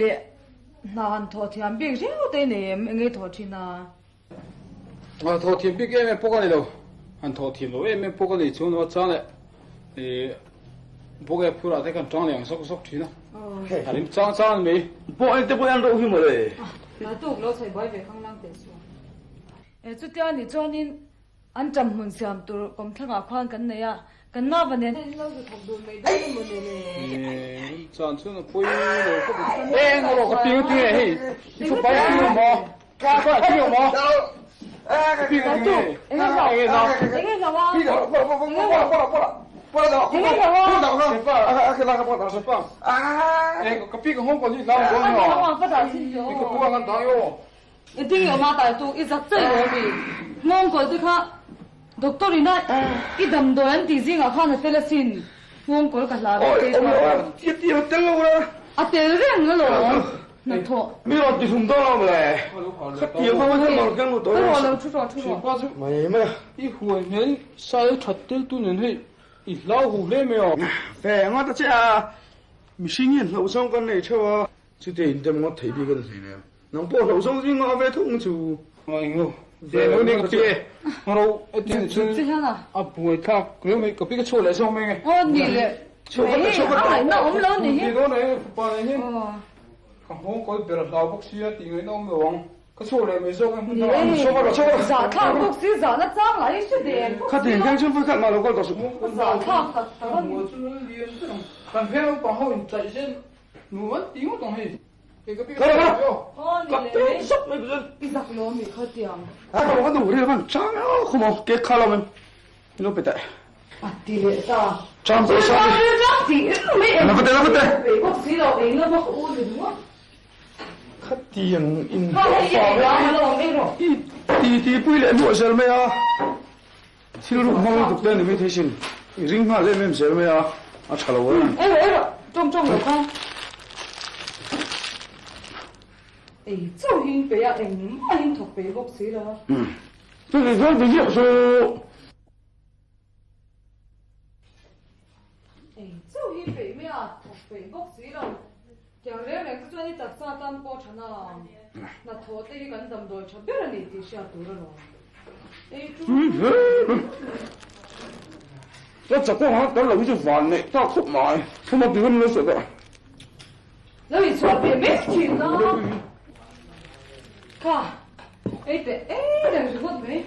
Leh hna han thawh thiam bik riau te nei em enge thawh thin a? Hna thawh thiam bik em em pawh ka nei lo, han thawh thiam lo em em pawh ka nei chuan lo a chang leh ih bawk e phurah te kan tang leh ang zawk zawk thin a, a rim chang chang a ni mai. Pawh eng te pawh hian ro hi mawle. Hna tuk lo chhaih buai ve khanglang teh suh. E chutia nih chuanin An ṭam hmun siam tur kawmthlangah khuan kan nei a, kan nava nen in lo zu thawk dun mai dawn emaw ni le? Chan chuan a pawi lo khawp ang. Eng emaw ka ping a tinge hei, i fapa hi a ping awm maw? I fapa hi a ping awm maw? Ka ping a tinge? Enge hlau? Enge hlau? Enge hlau a? Enge hlau a? Ka ping ka nghawng kaw hi hlau ang dawn maw? Ka pu ang an dang i aw. Engtin nge awma tai tu i zak chaih lo ami? Nghawngkawl te kha doctor ina i damdawi an tih zingah khan a tel asin. Nghawngkawl ka hla vek te chuan. A tel reng alawm hnathawh. Mi rawn ti hlum dawn alawm le. Khatiang ho hian rawn keng lut dawn. Ka rawh lo thu rawh thu rawh. Mai mai a. I huai hmel sai that tel tu nen hei i hlau hu hle mai aw. Ve ngawt a che a. Mihring hian hlauhzawng kan nei theuh a. Chutia intem ngawt theih bik a ni hleinem. Nang pawh hlauh zawng zing a ve thung chu. Eng lo, ve lo ni ka pi e. Ro e tin chu a buai thlak riau mai ka pi ka chhuah leh zawng mai nge. Aw ni le. Chhuah vat chhuah vat. A ngaihna awm lo ni hi. Ti dawn e fapa nei hi. Ka nghawng kawi ber a hlau bawk sia tih ngaihna awm lo ang. Ka chhuah leh mai zawk e hmun dangah. Chhuah vat chhuah vat. Zah thlak bawk si zahna chang lah hi hre der bawk si. Kha tin keng chuan vawikhat mah lo kal tawh suh. Zah thlak tak tak a ni. Kan veng naupang ho in chaih zel nu an ti ngawt ang hei. Ka peng sawk mai chu. I zak lo mi kha tiang. A ka ka duh ri van chang a khum ang ke kha lo men lo pe teh. A ti leh ta. Chang pawh sa ni. Chang ti mai em. La vate la vate. Pe bawk si lo eng la bawk u ni ringawt. Kha tiang in fa i ti ti pui leh nuah zel mai a. Thil ruk hmang lutuk te a ni mai thei sin. I ring nghal em em zel mai a, a tha lo a. Ei rawh ei rawh, tawng tawng lo kha. Ei chauh hi in peih a, engmah in thawk peih bawk si lo a. Chuti chuan ti ziah chu. Ei chauh hi peih mai a, thawk peih bawk si lo. Tiang reng reng te chuan i taksa tan pawh tha na hnathawh te hi kan damdawi tha ber a ni tih hriat tur alawm. Ei chu. Ka chakawng a kal lo hi chu van neih tak khawp mai. Thuma ti hun lo sawi ta. Lo inchhuah ve mai thin a. Kha, ei teh ei reng ringawt mai.